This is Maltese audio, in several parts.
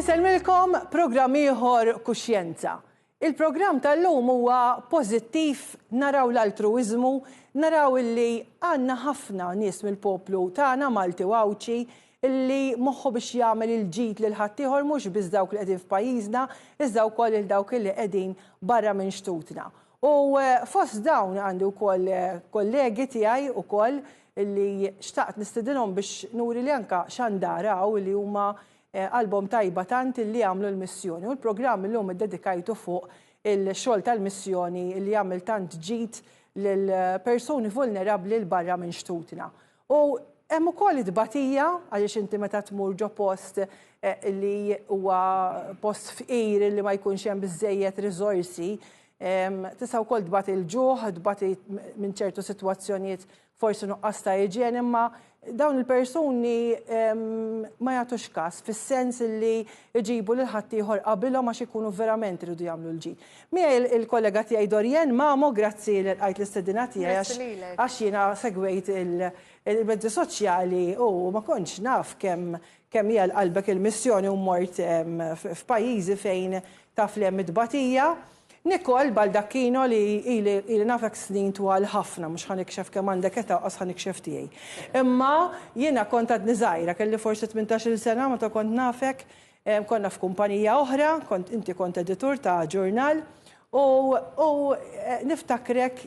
Insellmilkom programm ieħor Kuxjenza. Il-programm tal-lum huwa pożittiv, naraw l-altruwiżmu, naraw illi għandna ħafna nies mill-poplu tagħna Malti u Għawdxi illi moħħu biex jagħmel il-ġid lil ħaddieħor mhux biss dawk li qegħdin f'pajjiżna iżda wkoll lil dawk illi qegħdin barra minn xtutna. U fost dawn għandi wkoll kollegi tiegħi wkoll illi xtaqt nistedinhom biex nuri li anka xandara hawn illi huma qalbhom tajba tant illi jagħmlu l-missjoni. U l-programm illum iddedikajtu fuq il-xogħol tal-missjoni li jagħmel tant ġid lil persuni vulnerabbli 'l barra minn xtutna. U hemm ukoll it-tbatija għaliex inti meta tmur ġo post li huwa post fqir li ma jkunx hemm biżżejjed riżorsi, tista' wkoll tbati l-ġuħ, tbati minn ċertu sitwazzjonijiet forsi nuqqas ta' iġene, imma dawn il-persuni ma jagħtux każ fis-sens li jġibu lil ħaddieħor qabilhom għax ikunu verament iridu jagħmlu l-ġid. Miegħi il-kollega tiegħi Dorianne Mamo, grazzi li lqajt l-istedina tiegħi għax jiena segwejt il-mezzi soċjali u ma kontx naf kemm kemm hija għal qalbek il-missjoni u mort f'pajjiżi fejn taf li hemm it-tbatija. Nicole Baldacchino li ili ili nafek snin twal ħafna, mhux ħa nikxef kemm għandek età u qas ħa nikxef tiegħi. Imma jiena kont għadni żgħira, kelli forsi 18-il sena meta kont nafek, konna f'kumpanija oħra, kont inti kont editur ta' ġurnal u u niftakrek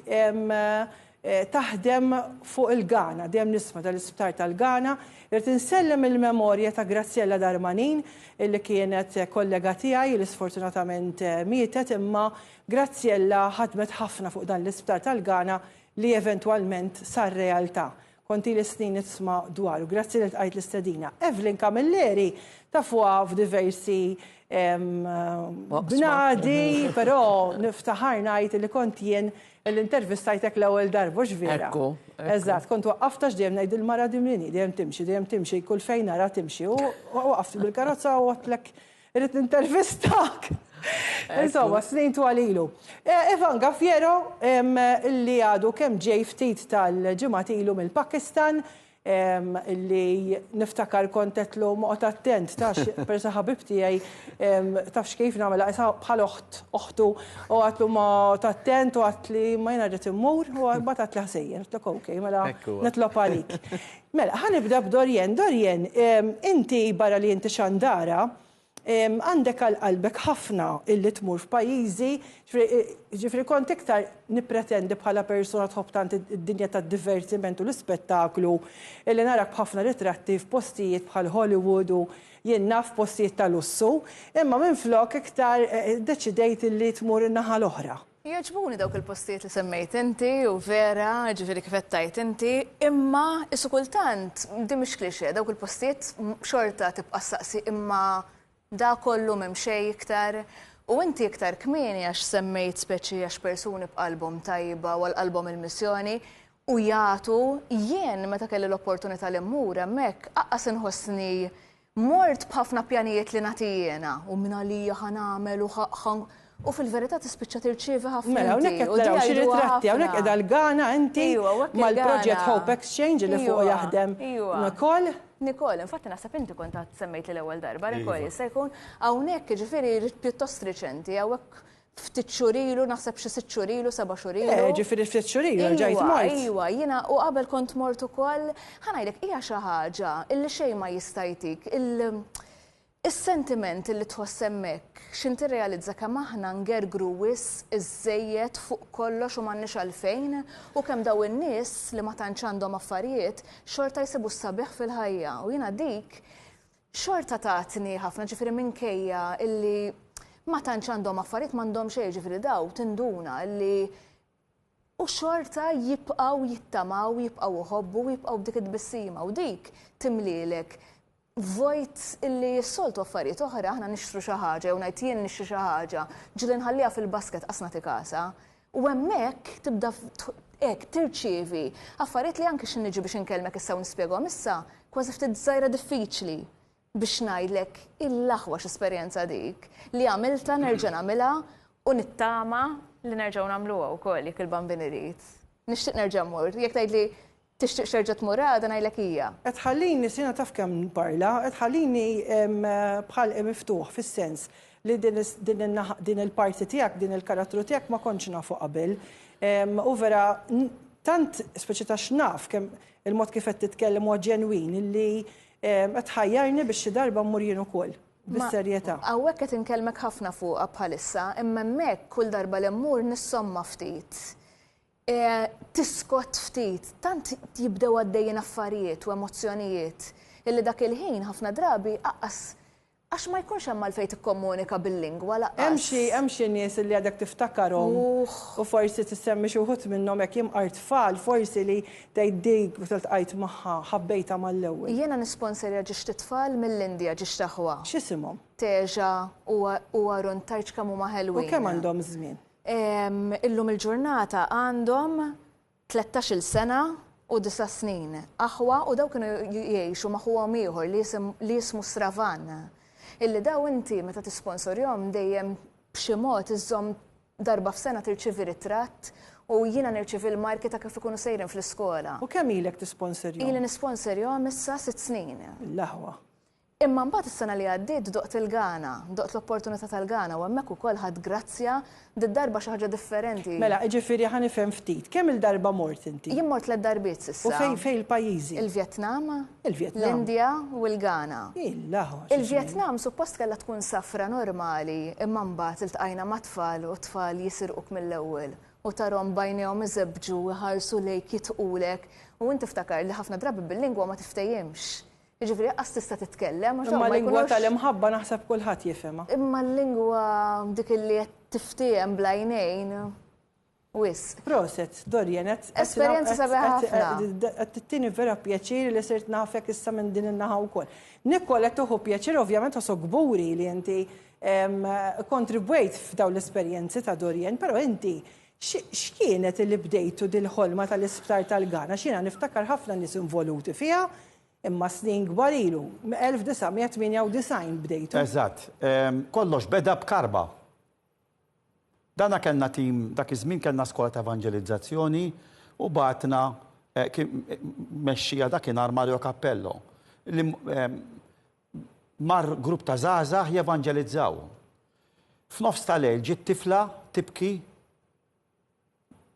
taħdem fuq il-Ghana, dejjem nisma' tal-isptar tal-Ghana. Irrid insellem il-memorja ta' Graziella Darmanin illi kienet kollega tiegħi li sfortunatament mietet imma Graziella ħadmet ħafna fuq dan l-isptar tal-Ghana li eventwalment sar realtà. Kont ili snin nisma' dwaru. Grazzi li ltqajt l-istedina. Evelyn Camilleri tafuha f'diversi bnadi, però niftaħar ngħid li kont jien li intervistajtek l-ewwel darba, hux vera? Ekku. Eżatt, kont waqqaftha għax dejjem ngħid il-mara din min hi, dejjem timxi, dejjem timxi, kull fejn nara timxi. U waqaft bil-karozza u għedtlek irrid nintervistak. Insomma, snin twal ilu. Ivan Gaffiero, li għadu kemm ġej ftit tal-ġimgħat ilu mill-Pakistan, li niftakar kont għedtlu oqgħod attent tax persa ħabib tiegħi tafx kif nagħmilha qisha bħal oħt oħtu u għedtlu ma oqgħod attent u għedtli ma jiena rrid immur u mbagħad għedtli ħsejjer. Għedtlek ok, mela nitlob għalik. Mela, ħa nibda b'Dorien. Dorien, inti barra li inti xandara, Għandek għal qalbek ħafna illi tmur f'pajjiżi, ġifieri kont iktar nippretendi bħala persuna tħobb tant id-dinja tad-divertiment u l-ispettaklu illi narak b'ħafna ritratti f'postijiet bħal Hollywood u jien naf postijiet ta' lussu, imma minflok iktar iddeċidejt illi tmur in-naħa l-oħra. Jogħġbuni dawk il-postijiet li semmejt inti u vera, jiġifieri kif qed tgħid inti, imma qisu kultant, din mhix cliché, dawk il-postijiet xorta tibqa' ssaqsi imma da kollu m'hemm xejn iktar? U inti iktar kmieni għax semmejt speċi għax persuni b'qalbhom tajba u għal qalbhom il-missjoni u jagħtu, jien meta kelli l-opportunità li mmur hemmhekk aqqas inħossni Mort b'ħafna pjanijiet li nagħti jiena u minn għalija ħa nagħmel u ħa u fil-verità tispiċċa tirċievi ħafna Mela, hawnhekk qed naraw xi ritratti, hawnhekk qiegħda l-Ghana inti mal-proġett Hope Exchange li fuqu jaħdem Nicole. Nicole, infatti naħseb inti kont għad semmejtli l-ewwel darba, Nicole, jista' jkun hawnhekk jiġifieri pjuttost riċenti, hawnhekk ftit xhur ilu, naħseb xi sitt xhur ilu, seba' xhur ilu. Eh, ġifieri ftit xhur ilu rġajt mort. Iva, jiena u qabel kont mort ukoll, ħa ngħidlek hija xi ħaġa illi xejn ma jista' jtik. Is-sentiment illi tħoss hemmhekk, x'int tirrealizza kemm aħna ngergru wisq iżżejjed fuq kollox u m'għandniex għalfejn u kemm dawn in-nies li ma tantx għandhom affarijiet xorta jsibu s-sabiħ fil-ħajja. U jiena dik Xorta tatni ħafna, ġifieri minkejja illi ma tantx għandhom affarijiet m'għandhom xejn, ġifieri daw tinduna illi u xorta jibqgħu jittamaw, jibqgħu iħobbu u jibqgħu b'dik it-tbissima u dik timlielek vojt illi s-soltu affarijiet oħra aħna nixtru xi ħaġa jew ngħid jien nixtri xi ħaġa, ġieli nħalliha fil-basket qas nagħti kasha. U hemmhekk tibda hekk tirċievi affarijiet li anki xi niġi biex inkellmek issa u nispjegahom issa, kważi ftit żgħira diffiċli biex ngħidlek il-aħwa x'esperjenza dik li għamiltha nerġa' nagħmilha u nittama li nerġgħu nagħmluha wkoll jekk il-Bambin irid. Nixtieq nerġa' mmur. Jekk tgħidli. Tixtieq terġa' tmur għada ngħidlek hija. Qed tħallini, Sina taf kemm nparla, qed tħallini b'ħalqi miftuħ fis-sens li din in-naħa, din il-parti tiegħek, din il-karattru tiegħek ma kontx nafu qabel. U vera tant, speċi ta' x'naf kemm il-mod kif qed titkellem huwa ġenwin illi qed tħajjarni biex xi darba mmur jien ukoll. Bis-serjetà. Hawnhekk qed inkellmek ħafna fuqha bħalissa, imma hemmhekk kull darba li mmur nissomma ftit. Tiskot ftit, tant jibdew għaddejjin affarijiet u emozzjonijiet illi dak il-ħin ħafna drabi aqqas għax ma jkunx hemm għalfejn tikkomunika bil-lingwa laqqas. Hemm xi hemm xi nies illi għadek tiftakarhom u forsi tissemmi xi wħud minnhom hekk jimqar tfal forsi li tgħid dik meta ltqajt magħha ħabbejtha mal-ewwel. Jiena nisponserja ġiex tfal mill-Indja, ġiex aħwa. X'isimhom? Teja u Arun tgħidx kemm huma ħelwin. U kemm għandhom żmien? Illum il-ġurnata għandhom 13-il sena u disa' snin. Aħwa u daw kienu jgħixu ma' ħuhom ieħor li jismu Sravan. Illi daw inti meta tisponsorjhom dejjem b'xi mod iżżomm darba f'sena tirċievi ritratt u jiena nirċievi l-marki ta' kif ikunu sejrin fl-iskola. U kemm ilek tisponsorjhom? Ili nisponsorjhom issa sitt snin. L-aħwa. Imma mbagħad is-sena li għaddiet doqt il-Ghana, doqt l-opportunità tal-Ghana u hemmhekk ukoll ħadt grazzja, did-darba xi ħaġa differenti. Mela, jiġifieri ħa nifhem ftit, kemm-il darba mort inti? Jien mort tliet darbiet s'issa. U fejn fejn il-pajjiżi? Il-Vjetnam, Il-Vjetnam. l-Indja u l-Ghana. Il-aħwa xi ġmiel. Il-Vjetnam suppost kellha tkun safra normali imma mbagħad iltqajna mat-tfal u t-tfal jisirquk mill-ewwel u tarhom b'għajnejhom iżebbġu, iħarsu lejk, jidħqulek u int tiftakar li ħafna drabi bil-lingwa ma tiftehimx. Jiġifieri aqqas tista' titkellem għax dawn ma jkunux. Imma lingwa tal-imħabba naħseb kulħadd jifhimha. Imma l-lingwa dik illi qed tiftiehem bl-għajnejn wisq. Proset, Dorian, qed Esperjenza sabiħa ħafna. Qed tittini vera pjaċir li sirt nafek issa minn din in-naħa wkoll. Nicole qed tieħu pjaċir ovvjament tħossok kburi li inti kontribwejt f'dawn l-esperjenzi ta' Dorian, però inti x'kienet li bdejtu dil-ħolma tal-isptar tal-Ghana? X'jiena niftakar ħafna nies involuti fiha, Imma snin kbar ilu, 1998 bdejtu. Eżatt. Kollox beda b'karba. Dana kellna tim, dak iż-żmien kellna skola ta' evanġelizzazzjoni u bagħatna mexxija dakinhar Mario Cappello li mar grupp ta' żgħażagħ jevanġelizzaw. F'nofs ta' lejl ġiet tifla tibki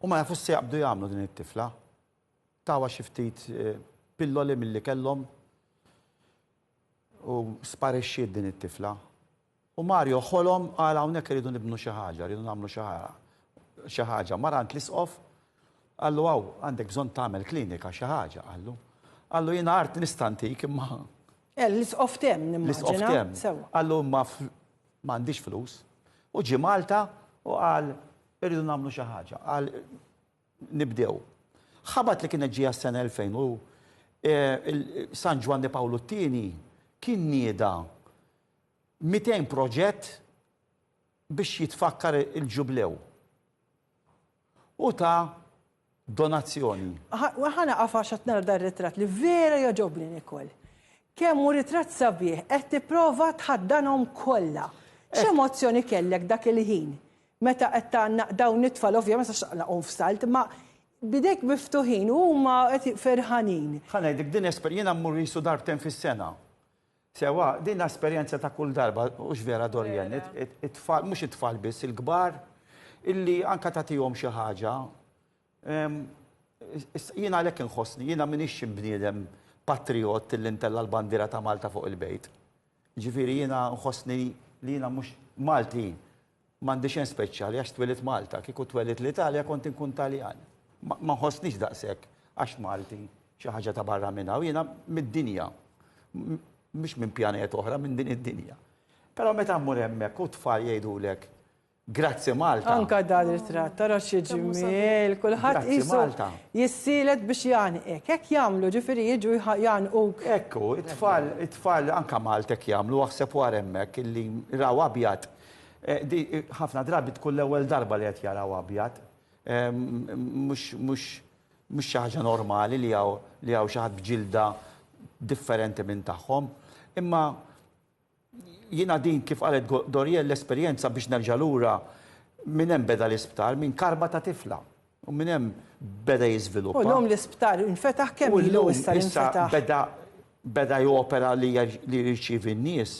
u ma jafux se jaqbdu jagħmlu din it-tifla. Tawha xi ftit pilloli milli kellhom u sparixxiet din it-tifla. U Mario ħolom qal hawnhekk irridu nibnu xi ħaġa, rridu nagħmlu xi ħaġa. Mar għand l-isqof qallu hawn għandek bżonn tagħmel klinika xi ħaġa qallu. Qallu jiena art nista' ntik imma. Eh, l-isqof temm nimmaġina. L-isqof temm. Qallu imma m'għandix flus. U ġie Malta u qal irridu nagħmlu xi ħaġa. Qal nibdew. Ħabat li kienet ġejja s-sena 2000 u San Ġwanni Pawlu t-Tieni kien nieda 200 proġett biex jitfakkar il-ġublew. U ta donazzjoni. Ħa naqaf għax qed nara dar-ritratt li vera jogħġobni Nicole. Kemm hu ritratt sabiħ, qed tipprova tħaddanhom kollha. X'emozzjoni kellek dak il-ħin? Meta qed tgħannaq dawn it-tfal, ovvjament ma tistax tgħannaqhom f'salt, imma b'idejk miftuħin u huma qed ferħanin. Ħa ngħidlek, din esper, jiena mmur qisu darbtejn fis-sena. Sewwa, din esperjenza ta' kull darba, hux vera Dorianne, it-tfal, mhux it-tfal biss, il-kbar, illi anke tagħtihom xi ħaġa. Jiena għalhekk inħossni, jiena m'iniex xi bniedem patrijott illi ntella' l-bandiera ta' Malta fuq il-bejt. Ġifieri jiena nħossni li jiena mhux Malti M'għandi xejn speċjali għax twelidt Malta. Kieku twelidt l-Italja kont inkun Taljan. Ma nħossnix daqshekk għax Malti xi ħaġa ta' barra minn hawn. Jiena mid-dinja. Mhux minn pjaneta oħra, minn din id-dinja. Però meta mmur hemmhekk u t-tfal jgħidulek Grazzi Malta. Anka dan ritratt, tara xi ġmiel, kulħadd qisu jissielet biex jgħannqek. Hekk jagħmlu, ġifieri jiġu jgħannquk. Hekk hu, it-tfal, it-tfal anka Malta hekk jagħmlu, aħseb wara hemmhekk illi raw abjad. Ħafna drabi tkun l-ewwel darba li qed jaraw abjad. Mhux mhux xi ħaġa normali li hawn li hawn xi ħadd b'ġilda differenti minn tagħhom. Imma jiena din kif qalet Dorielle l-esperjenza biex nerġa' lura minn hemm beda l-isptar, minn karba ta' tifla. U minn hemm beda jiżviluppa. U llum l-isptar infetaħ kemm ilu issa li nfetaħ? Beda beda jopera li jirċievi n-nies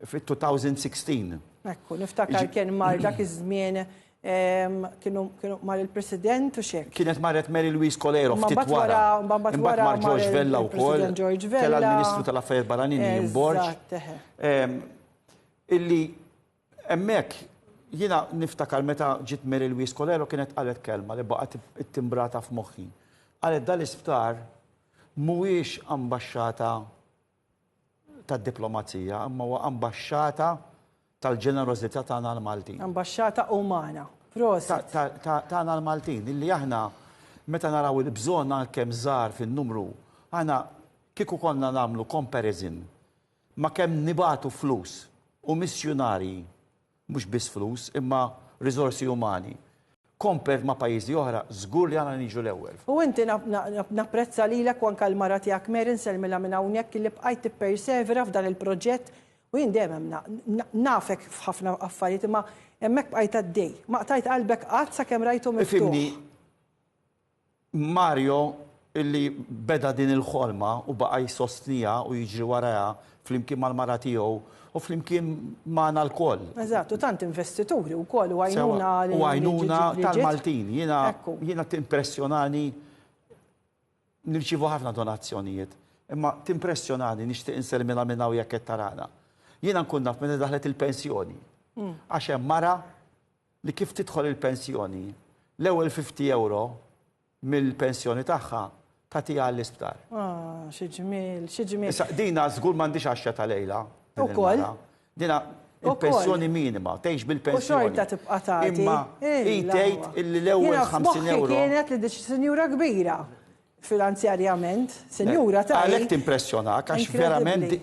fit-2016. Ekku, niftakar kien mar dak iż-żmien kienu mar il-President u xek. Kienet marret Mary Louise Colero ftit wara. Imbagħad wara mar George Vella wkoll. George Vella. Tela' l-Ministru tal-Affarijiet Barranin Ian Borg. Illi Hemmhekk, jiena niftakar meta ġiet Mary Louise Coleiro kienet qalet kelma li baqgħet ittimbrata f'moħħi. Qalet dan l-isptar mhuwiex ambaxxata tad-diplomazija imma huwa ambaxxata tal-ġenerożità tagħna l-Maltin. Ambaxxata umana. Prosit. Tagħna l-Maltin illi aħna meta naraw il-bżonn għalkemm żgħar fin-numru, aħna kieku konna nagħmlu comparison ma' kemm nibagħtu flus u missjunarji, mhux biss flus, imma riżorsi umani, compared ma' pajjiżi oħra, żgur li aħna niġu l-ewwel. U inti napprezza lilek u anke l-mara tiegħek Mary nsellmilha minn hawnhekk illi bqajt tippersevera f'dan il-proġett u jien dejjem hemm nafek f'ħafna affarijiet imma hemmhekk bqajt għaddej. Ma qtajt qalbek qatt sakemm rajtu miftuħ. Ifhimni, Mario illi beda din il-ħolma u baqa' jsostniha u jiġri warajha flimkien mal-mara tiegħu u flimkien magħna lkoll. Eżatt, u tant investituri wkoll u għajnuna li. U għajnuna tal-Maltin. Jiena jiena timpressjonani nirċievu ħafna donazzjonijiet, imma timpressjonani nixtieq insellmilha minn hawn jekk qed tarana. Jiena nkun naf meta daħlet il-pensjoni. Għax hemm mara li kif tidħol il-pensjoni, l-ewwel 50 ewro mill-pensjoni tagħha tagħtiha għall-isptar. Ah, xi ġmiel, xi ġmiel. Issa dina żgur m'għandhiex għaxxa ta' lejla. Ukoll. Dina il-pensjoni minima, tgħix bil-pensjoni. U xorta tibqa' tagħti. Imma hi tgħid illi l-ewwel 50 ewro. Kienet li dik sinjura kbira finanzjarjament, sinjura ta' Għalhekk timpressjonak għax verament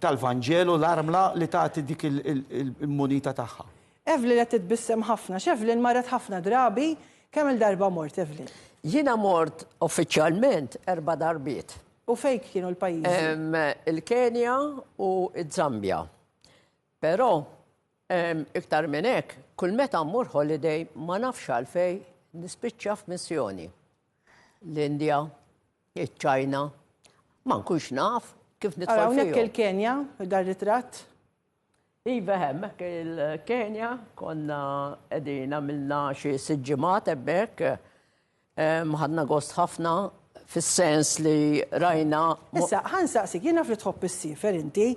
tal-Vanġelu l-armla li tagħti dik il-munita tagħha. Evelyn qed titbissem ħafna. X'Evelyn marret ħafna drabi, kemm-il darba mort Evelyn? Jiena mort uffiċjalment erba' darbiet. U fejn kienu l-pajjiżi? Il-Kenja u z-Zambja. Però iktar minn hekk, kull meta mmur holiday ma nafx għalfejn nispiċċa f'missjoni. L-Indja, iċ-Ċajna, ma nkunx naf kif nidħol Ara hawnhekk il-Kenja, dar ritratt. Iva hemmhekk il-Kenja konna qegħdin għamilna xi sitt ġimgħat hemmhekk. Ħadna gost ħafna fis-sens li rajna. Issa, ħa nsaqsik, jien naf li tħobb issiefer inti,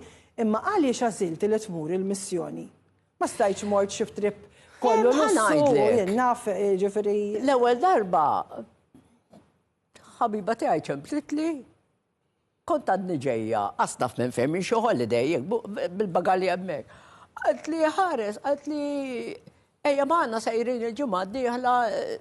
imma għaliex għażilt li tmur il-missjoni? Ma stajtx mort xi trip kollu lussu, jien naf, ġifieri. L-ewwel darba ħabiba tiegħi ċemplitli Kont għadni ġejja, qas naf minn fejn, minn xi holiday, bil-bagalji hemmhekk. Qaltli ħares, qaltli ejja magħna sejrin il-ġimgħa d-dieħla eh,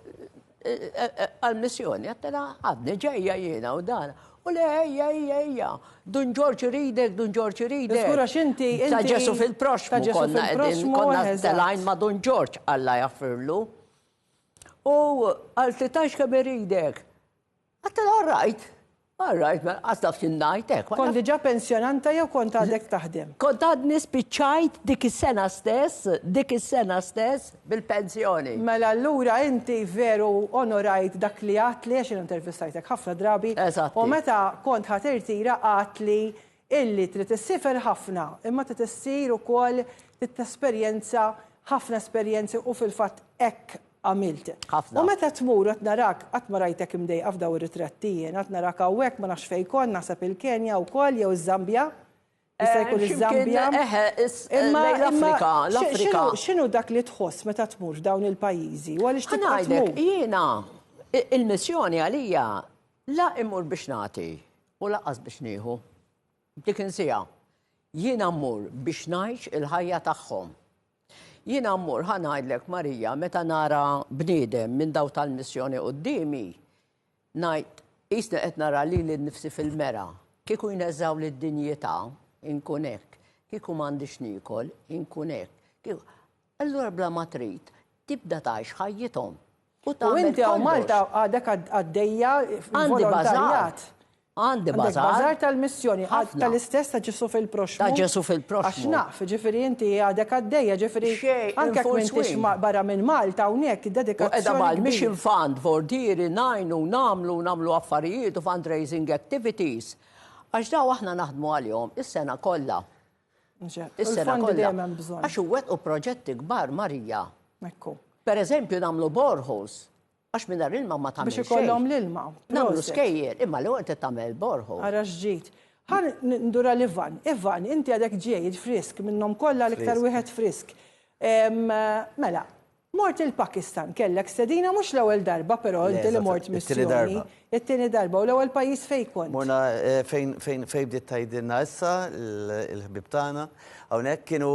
eh, eh, għal-missjoni. Għedtilha għadni ġejja jiena u dan. U le ejja, ejja, ejja. Dun Ġorġ iridek, Dun Ġorġ iridek. Żgur għax inti. Ta' Ġesu fil-proxmu konna qegħdin, konna telgħin ma' Dun Ġorġ, Alla jaffirlu. U qaltli tgħix kemm iridek. Għedtilha all right. All right, mela qas naf xi ngħid hekk. Kont diġà pensjonanta jew kont għadek taħdem? Kont għadni spiċċajt dik is-sena stess, dik is-sena stess bil-pensjoni. Mela allura inti veru onorajt dak li għadtli għax jiena intervistajtek ħafna drabi. Eżatt. U meta kont ħa tirtira għadtli illi trid issiefer ħafna imma trid issir ukoll trid tesperjenza ħafna esperjenzi u fil-fatt hekk għamilt. Ħafna. U meta tmur u qed narak, qatt ma rajtek imdejqa f'daw ir-ritratti jien, qed narak hawnhekk ma nafx fejn kont, naħseb il-Kenja wkoll jew iż-Żambja. Jista' jkun iż-Żambja. Eħe, lejn l-Afrika, l-Afrika. X'inhu dak li tħoss meta tmur f'dawn il-pajjiżi u għaliex tibqa' tmur? Jiena il-missjoni għalija la immur biex nagħti u lanqas biex nieħu. Dik insiha. Jiena mmur biex ngħix il-ħajja tagħhom. Jiena mmur, ħa ngħidlek Marija, meta nara bniedem minn daw tal-missjoni quddiemi, ngħid qisni qed nara lili nnifsi fil-mera. Kieku jneżżgħuli d-dinjità, inkun hekk. Kieku m'għandix niekol, inkun hekk. Allura bla ma trid, tibda tgħix ħajjithom. U inti hawn Malta għadek għaddejja Għandi bażar. Għandi bażar. Bażar tal-missjoni, tal-istess ta' Ġesù fil-proxxmu. Ta' Ġesù fil-proxxmu. Għax naf, ġifieri inti għadek għaddejja, ġifieri anke jekk m'intix barra minn Malta hawnhekk id-dedikazzjoni. U qiegħda mal-Mission Fund, vordieri ngħinu nagħmlu nagħmlu affarijiet u fundraising activities. Għax daw aħna naħdmu għalihom is-sena kollha. Is-sena kollha. Għax iwettqu proġetti kbar, Marija. Ekku. Per eżempju nagħmlu boreholes. Għax mingħajr ilma ma tagħmel Biex ikollhom l-ilma. Nagħmlu skejjel, imma l-ewwel trid tagħmel borehole. Ara x'ġid. Ħa ndur għal Ivan. Ivan, inti għadek ġej frisk minnhom kollha l-iktar wieħed frisk. Mela, mort il-Pakistan, kellek stedina mhux l-ewwel darba però inti li mort missjoni. It-tieni darba u l-ewwel pajjiż fejn kont? Morna fejn fejn fejn bdiet tgħidilna issa l-ħbieb tagħna. Hawnhekk kienu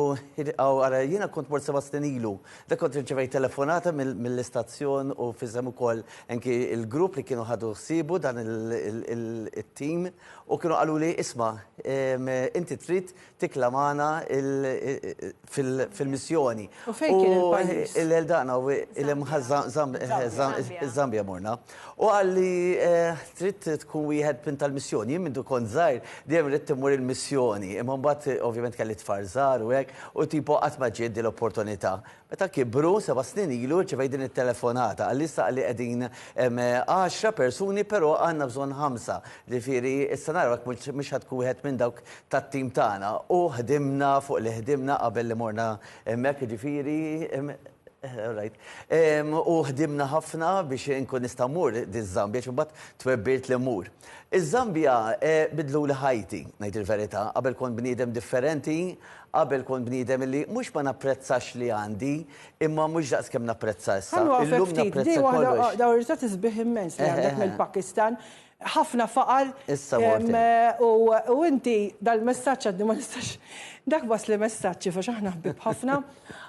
ara jiena kont mort seba' snin ilu. Dak kont irċevejt telefonata mill-istazzjon u f'isem ukoll anki l-grupp li kienu ħadu ħsiebu dan it-tim u kienu qaluli isma' inti trid tikla magħna fil-missjoni. U fejn kien il-pajjiż? Il-Eldana u il-Zambja morna. U qalli trid tkun wieħed minn tal-missjoni. Jien mindu kont żgħir dejjem ridt immur il-missjoni, imma mbagħad ovvjament kelli tfal żgħar u hekk u tipo qatt ma ġiet din l-opportunità. Meta kibru, seba' snin ilu, rċevejt din it-telefonata. Qalli issa qalli qegħdin għaxra persuni però għandna bżonn ħamsa. Ġifieri issa naraw jekk mhux ħa tkun wieħed minn dawk tat-tim tagħna. U ħdimna fuq li ħdimna qabel li morna hemmhekk, jiġifieri all right. U ħdimna ħafna biex inkun nista' mmur diż-Żambja għax imbagħad twebbirt li mmur. Iż-Żambja bidluli ħajti, ngħid il-verità. Qabel kont bniedem differenti, Qabel kont bniedem li mhux ma napprezzax li għandi, imma mhux daqs kemm napprezza issa. Ħa nwaqqfek Illum ftit. Di napprezza waħda kollox. dawn ir-ritratti sbieħ immens li għandek mill-Pakistan. Ħafna faqar. Issa mort hemm. U inti dal-messaġġ għadni ma nistax dak wasli messaġġ għax aħna ħbieb ħafna.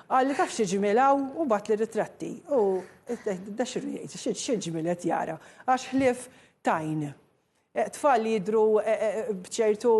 Qalli taf xi ġmiel hawn u bagħatli ritratti. U da x'inhu jgħid, xi ġmiel qed jara. Għax ħlief tajn. Tfal li jidhru b'ċertu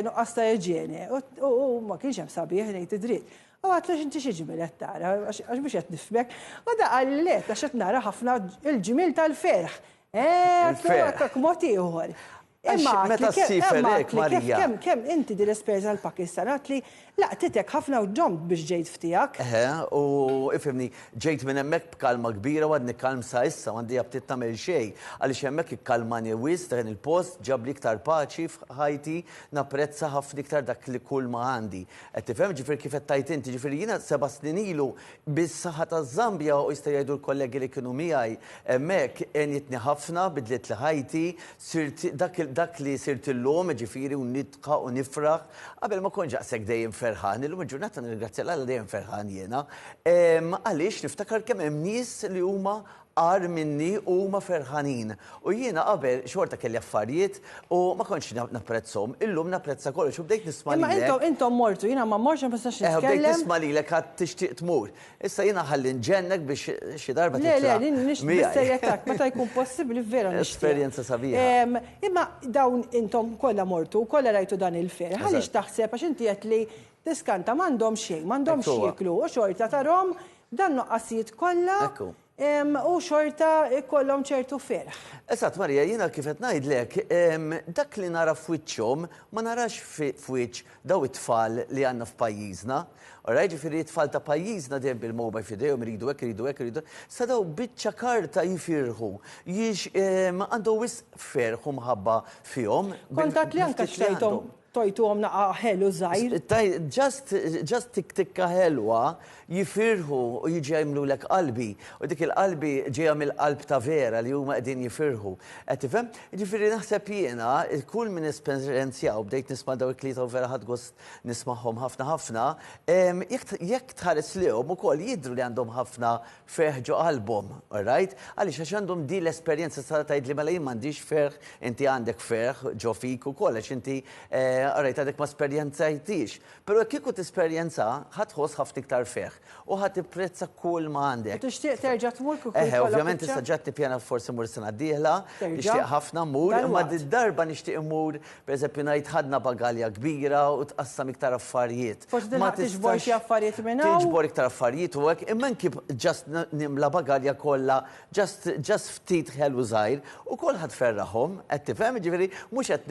nuqqas ta' iġjene u ma kienx hemm sabiħ ngħid id-dritt. U għedtlu inti xi ġmiel qed tara għax mhux qed nifhmek. U da qal li le għax qed nara ħafna il-ġmiel tal-ferħ. Eh, għedtlu hekk mod ieħor. Imma Meta ssiefer hekk, Marija. Kemm kemm inti din l-esperjenza tal-Pakistan għedtli laqtitek ħafna u ġomt biex ġejt f'tiegħek. Eħe, u ifhimni, ġejt minn hemmhekk b'kalma kbira u għadni kalm sa issa, m'għandi aptit nagħmel xejn, għaliex hemmhekk ikkalmani wisq dan il-post, ġabli iktar paċi f'ħajti, napprezza ħafna iktar dak li kull ma għandi. Qed tifhem? Ġifieri kif qed tgħid inti, ġifieri jiena seba' snin ilu bis-saħħa taż-Żambja u jista' jgħidu l-kollegi li kienu miegħi hemmhekk, għenitni ħafna, bidlitli ħajti, sirt dak dak li sirt illum, jiġifieri u nidħaq u nifraħ. Qabel ma kontx daqshekk dejjem ferħan, illum il-ġurnata nirringrazzja 'l Alla dejjem ferħan jiena. Għaliex niftakar kemm hemm nies li huma agħar minni u huma ferħanin. U jiena qabel xorta kelli affarijiet u ma kontx napprezzhom. Illum napprezza kollox u bdejt nisma' Imma lilek. intom intom mortu, jiena ma mortx ma nistax Eh, bdejt nitkellem. nisma' lilek għad tixtieq tmur. Issa jiena ħalli nġennek biex xi darba Le, le, titla' jien nixtieq miegħi. bis-serjetà, meta jkun possibbli vera nixtieq. Esperjenza sabiħa. Imma dawn intom kollha mortu, kollha rajtu dan il-ferħ. Għaliex taħseb għax inti għedt li tiskanta m'għandhom xejn, m'għandhomx x'jieklu u xorta tarhom dan nuqqasijiet kollha u xorta jkollhom ċertu ferħ. Eżatt Marija, jiena kif qed ngħidlek, dak li nara f'wiċċhom ma narax f'wiċċ daw it-tfal li għandna f'pajjiżna. Alright, ġifieri t-tfal ta' pajjiżna dejjem bil-mobile f'idejhom iridu hekk, iridu hekk, iridu Sa daw biċċa karta jifirħu, jiex għandhom wisq ferħ u mħabba fihom. Kont għedt li anke xtrajthom Tojtuhom naqa' ħelu żgħir. Just, just tik tikka ħelwa, jifirħu u jiġi jagħmlulek qalbi. U dik il-qalbi ġejja mill-qalb ta' vera li huma qegħdin jifirħu. Qed tifhem? Jiġifieri naħseb jiena, kull min esperjenzjaw, bdejt nisma' dawn il-klieta u vera ħadt gost nismagħhom ħafna ħafna, jekk jekk tħares lejhom ukoll jidhru li għandhom ħafna ferħ ġo qalbhom, all right? Għaliex għax għandhom din l-esperjenza sa tgħidli mela jien m'għandix ferħ, inti għandek ferħ ġo fik ukoll għax inti eh, Alright, għadek ma sperjenzajtix. Però kieku tesperjenza, ħa tħoss ħafna iktar ferħ u ħa tipprezza kull ma għandek. U tixtieq terġa' tmur kieku Eħe, jkollok ovvjament issa iċ-ċans? ġa qed nippjana forsi mmur is-sena d-dieħla, Terġa'? nixtieq ħafna mmur, imma Dalwaqt. did-darba nixtieq immur, pereżempju ngħid ħadna bagalja kbira u tqassam iktar affarijiet. Forsi Ma tilħaq tiġbor xi tistax affarijiet minn hawn. Tiġbor iktar affarijiet u hekk, imma anki just nimla bagalja kollha Just, just ftit ħelu żgħir u kulħadd ferraħhom, qed tifhem? Jiġifieri mhux qed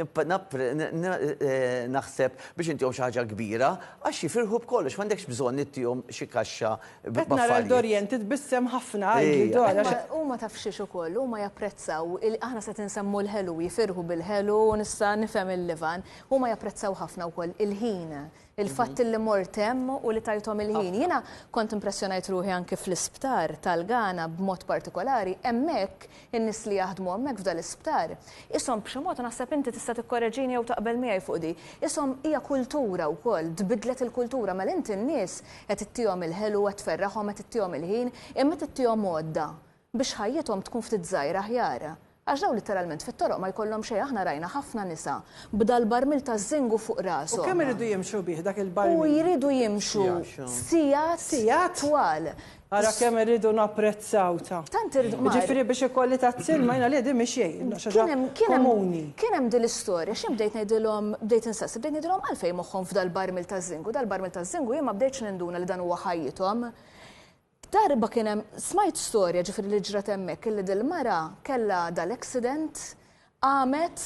naħseb biex intihom xi ħaġa kbira, għax jifirħu b'kollox, m'għandekx bżonn ittihom xi kaxxa Qed nara 'l b'affarijiet. Dorian titbissem ħafna, għidli Ejja. Dor, għax. Huma taf xiex ukoll, huma japprezzaw, aħna se tinsemmu l-ħelu, jifirħu bil-ħelu u nista' nifhem il-Livan. Huma japprezzaw ħafna wkoll il-ħin. Il-fatt li mort hemm u li tajthom il-ħin. Jiena kont impressjonajt ruħi anki fl-isptar tal-Ghana b'mod partikolari, hemmhekk in-nies li jaħdmu hemmhekk f'dal-isptar, ishom b'xi mod, u naħseb inti tista' tikkoreġini jew taqbel miegħi fuq di, ishom hija kultura wkoll, tbiddlet il-kultura, mela inti n-nies qed ittihom il-ħelu, qed tferraħhom, qed ittihom il-ħin, imma qed ittihom għodda biex ħajjithom tkun ftit żgħira aħjar. Għax dawn litteralment fit-toroq ma jkollhom xejn, aħna rajna ħafna nisa b'dal-barmil taż-żingu fuq U rashom. kemm iridu jimxu bih dak U il-barmil? jridu jimxu sigħat Sigħat? twal. Ara kemm irridu napprezzaw ta'. Tant irridu. Jiġifieri biex ikolli tazz ilma jiena le din mhi xejn, xi ħaġa komuni. Kien hemm din l-istorja, x'jien bdejt ngħidilhom, bdejt insaqsi, bdejt ngħidilhom għalfejn moħħhom f'dal-barmil taż-żingu, dal-barmil taż-żingu jien ma bdejtx ninduna li dan huwa ħajjithom. Darba kien hemm, smajt storja ġifieri li ġrat hemmhekk illi dil-mara kellha dal-accident, qamet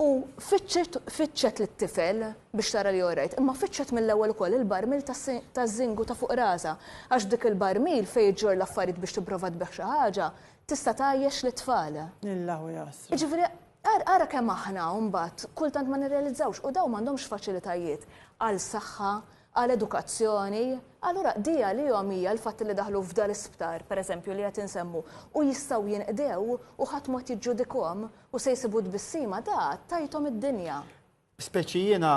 u fittxet fittxet lit-tifel biex tara li alright, imma fittxet mill-ewwel ukoll il-barmil taż-żingu ta' fuq rasha għax b'dik il-barmil fejn iġġorr l-affarijiet biex tipprova tbigħ xi ħaġa, tista' tgħajjex lit-tfal. Illahu jasra. Jiġifieri ara kemm aħna mbagħad kultant ma nirrealizzawx u dawn m'għandhomx faċilitajiet għal saħħa, għal edukazzjoni, allura di għalihom hija l-fatt li daħlu f'dal-isptar, pereżempju, li qed insemmu, u jistgħu jinqdew u ħadd m'hu qed jiġġudikahom u se jsibu tbissima, da tajthom id-dinja. Speċi jiena,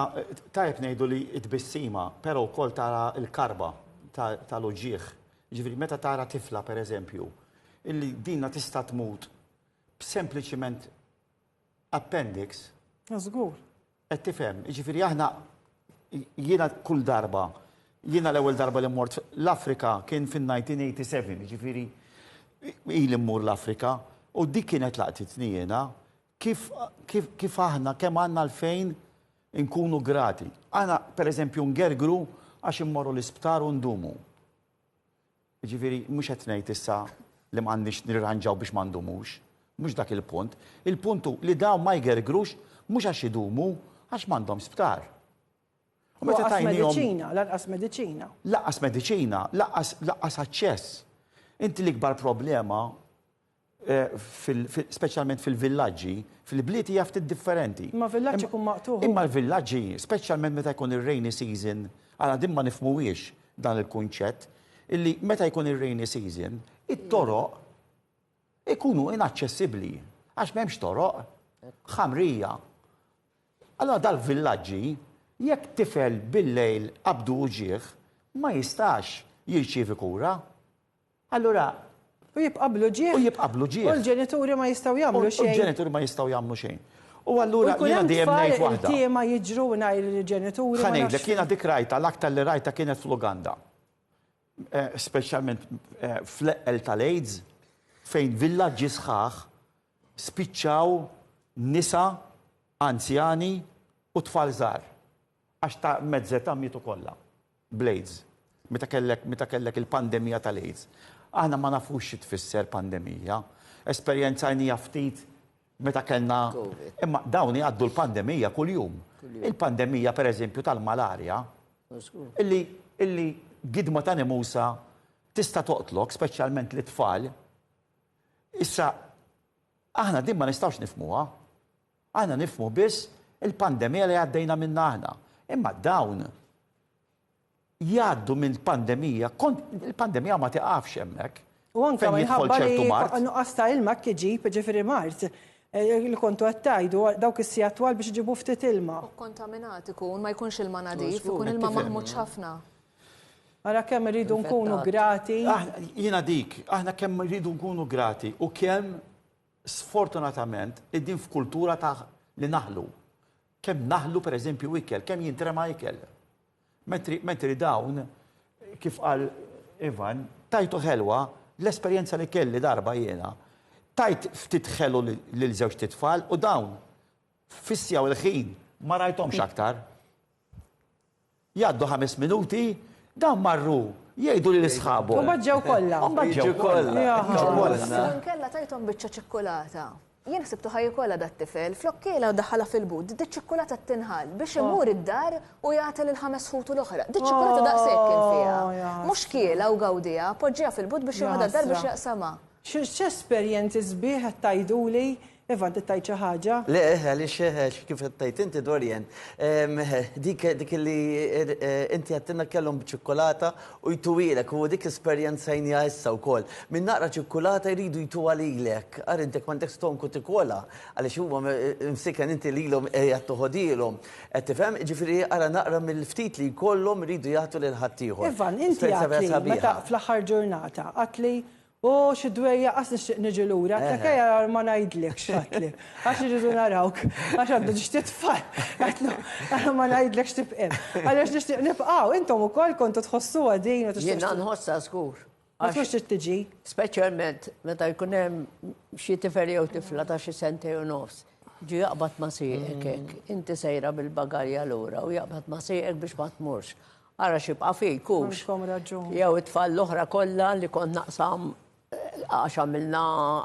tajjeb ngħidu li t-tbissima, però wkoll tara l-karba tal-uġigħ. Jiġifieri meta tara tifla pereżempju, illi dinha tista' tmut b'sempliċiment appendix. Żgur. Qed tifhem? Jiġifieri aħna jiena kull darba, jiena l-ewwel darba li mort l-Afrika kien fin-1987, jiġifieri ili mmur l-Afrika, u dik kienet laqtitni jiena kif kif kif aħna kemm għandna għalfejn inkunu grati. Aħna pereżempju ngergru għax immorru l-isptar u ndumu. Jiġifieri mhux qed ngħid issa li m'għandniex nirranġaw biex ma ndumux. Mhux dak il-punt. Il-punt hu li dawn ma jgergrux mhux għax idumu, għax m'għandhomx sptar. U meta tgħinihom. Mediċina, lanqas mediċina. Lanqas mediċina, lanqas lanqas aċċess. Inti l-ikbar problema speċjalment fil-villaġġi, fil-bliet hija ftit differenti. Imma villaġġ ikun maqtugħ. Imma l-villaġġi, speċjalment meta jkun ir-rainy season, għala din ma nifhmuhiex dan il-kunċett, illi meta jkun ir-rainy season, it-toroq ikunu inaċċessibbli għax m'hemmx toroq, ħamrija. Allura dal-villaġġi, jekk tifel bil-lejl qabdu uġigħ, ma jistax jirċievi kura. Allura. U jibqa' bl-uġigħ. U jibqa' bl-uġigħ. U l-ġenituri ma jistgħu jagħmlu xejn. U l-ġenituri ma jistgħu jagħmlu xejn. U allura jiena dejjem ngħid waħda. Iltiema jiġru mingħajr il-ġenituri. Ħa ngħidlek, jiena dik rajtha, l-aktar li rajtha kienet fl-Uganda. Speċjalment fl-eqqel tal-AIDS, fejn villaġġi sħaħ spiċċaw nisa, anzjani u tfal żgħar. Għax ta' mezz età mietu kollha. Bl-AIDS. Meta kellek, meta kellek il-pandemija tal-AIDS. Aħna ma nafux xi tfisser pandemija. Esperjenzajniha ftit meta kellna. Imma dawn jgħaddu l-pandemija kuljum. Il-pandemija pereżempju tal-malarja, illi, illi gidma ta' nemusa tista' toqtlok, speċjalment lit-tfal. Issa, aħna din ma nistgħux nifhmuha. Aħna nifhmu biss il-pandemija li għaddejna minnha aħna. Imma dawn jgħaddu minn pandemija, kont il-pandemija ma tiqafx hemmhekk. U anke Fejn jidħol minħabba li ċertu mard. nuqqas ta' ilma hekk iġib, jiġifieri mard, li kontu qed tgħidu, dawk is-sigħat twal biex iġibu ftit ilma. U kkontaminat ikun, ma jkunx ilma nadif, ikun ilma maħmuġ ħafna. Ara kemm irridu nkunu grati. Jiena dik, aħna kemm irridu nkunu grati u kemm Sfortunatament qegħdin f'kultura ta' li naħlu. Kemm naħlu pereżempju ikel, kemm jintrema ikel. Mentri, mentri dawn, kif qal Ivan, tajtu ħelwa, l-esperjenza li kelli darba jiena, tajt ftit ħelu lil żewġt itfal u dawn fissjaw il-ħin ma rajthomx aktar. Jgħaddu ħames minuti, dawn marru jgħidu lil sħabhom. U mbagħad ġew kollha. U mbagħad ġew kollha. Inkella tajthom biċċa ċikkulata. Jien ħsibtu ħa jikolha dat-tifel, flok kielha u daħħalha fil-but, diċ-ċikkulata tinħall biex imur id-dar u jagħti lill-ħames ħutu l-oħra. Diċ-ċikkulata daqshekk kien fiha. Mhux kielha u gawdiha, poġġiha fil-but biex jeħodha d-dar biex jaqsamha. X'esperjenzi sbieħ qed tgħiduli Iva, trid tgħid xi ħaġa? Le, għaliex kif qed tgħid inti Dorian, dik dik li inti għedtilna kellhom ċikkulata u jtuhielek u dik esperjenzajniha issa wkoll. Min naqra ċikkulata jridu jtuha lilek. Ara inti jekk m'għandekx stonku tikolha għaliex huma msiken inti lilhom qiegħed toħodilhom. Qed tifhem? Jiġifieri ara naqra mill-ftit li jkollhom iridu jagħtu lil ħaddieħor. Ivan, inti għedtli meta fl-aħħar ġurnata għedtli O xi dwejjaq qas nixtieq niġi lura, għedtlek ejja ara ma ngħidlekx għedtli, għax irridu narawk, għax għandu xi tfal, għedtlu ara ma ngħidlekx tibqa' hemm. Għaliex nixtieq nibqgħu, intom ukoll kontu tħossuha din u tixtiequ. Jiena nħossha żgur. Ma tkunx trid tiġi. Speċjalment meta jkun hemm xi tifel jew tifla ta' xi sentejn u nofs, ġie jaqbad ma' sieqek hekk, inti sejra bil-bagalja lura u jaqbad ma' sieqek biex ma tmurx. Ara x'jibqa' fik hux. Għandkom raġun. Jew it-tfal l-oħra kollha li kont naqsam għax għamilna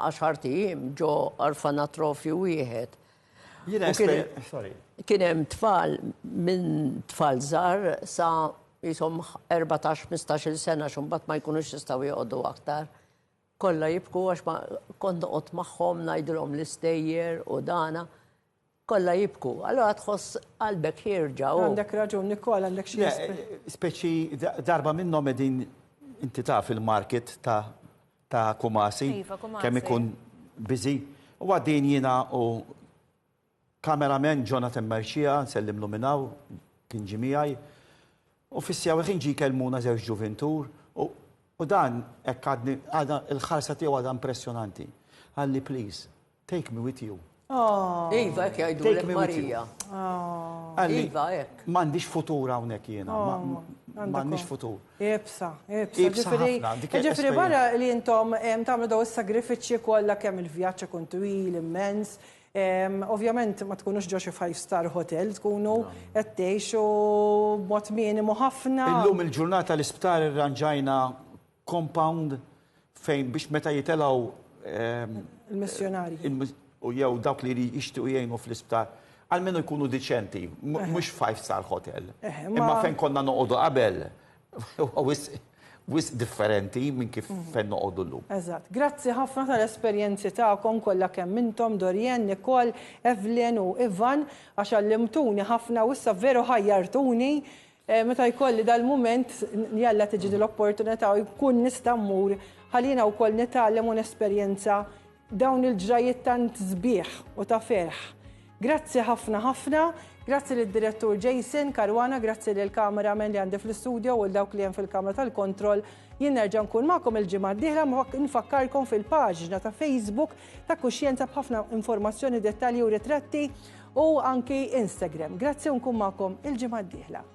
għaxart ijiem ġo orfanatrofju wieħed. Jiena sorry. Kien hemm tfal minn tfal żgħar sa jisom 14-15-il sena x'imbagħad ma jkunux jistgħu joqogħdu aktar. Kollha jibku għax ma kont noqgħod magħhom ngħidilhom l-istejjer u dana. Kollha jibku. Allura tħoss qalbek ħierġa u. Għandek raġun, Nicole, għandek xi. Speċi darba minnhom qegħdin inti taf il-market ta' ta' Kumasi. Iva, Kumasi. Kemm ikun busy. U għaddin jiena u cameraman Jonathan Mercia, nsellimlu minn hawn, kien ġie miegħi. U fis-siegħa ħin ġie jkellmuna żewġ ġuvintur u dan hekk għadni għadha il-ħarsa tiegħu għadha impressjonanti. Qalli please, Take me with you. Iva, hekk jgħidulek Marija. Iva, hekk. M'għandix futur hawnhekk jiena. M'għandix futur. Iebsa, iebsa. Ġifieri barra li intom tagħmlu daw is-sagrifiċċji kollha kemm il-vjaġġ ikun twil immens. Ovvjament ma tkunux ġo xi five star hotel, tkunu qed tgħixu b'mod minimu ħafna. Illum il-ġurnata l-isptar irranġajna compound fejn biex meta jitelgħu il-missjonarji u jew dawk li jixtiequ jgħinu fl-isptar almenu jkunu diċenti, mhux five star hotel. Imma fejn konna noqogħdu qabel wisq differenti minn kif fejn noqogħdu llum. Eżatt. Grazzi ħafna tal-esperjenzi tagħkom kollha kemm intom, Dorianne, Nicole, Evelyn u Ivan, għax għallimtuni ħafna u issa veru ħajjartuni Meta jkolli dal-mument, jalla tiġini l-opportunità u jkun nista' mmur ħalli jiena wkoll nitgħallem u nesperjenza dawn il-ġrajjiet tant sbieħ u ta' ferħ. Grazzi ħafna ħafna, grazzi lid-direttur Jason Caruana, grazzi lill-cameraman li għandi fl-istudio u 'l dawk li hemm fil-kamra tal-kontroll. Jien nerġa' nkun magħkom il-ġimgħa d-dieħla ma nfakkarkom fil-paġna ta' Facebook ta' Kuxjenza b'ħafna informazzjoni, dettalji u ritratti u anki Instagram. Grazzi u nkun magħkom il-ġimgħa d-dieħla.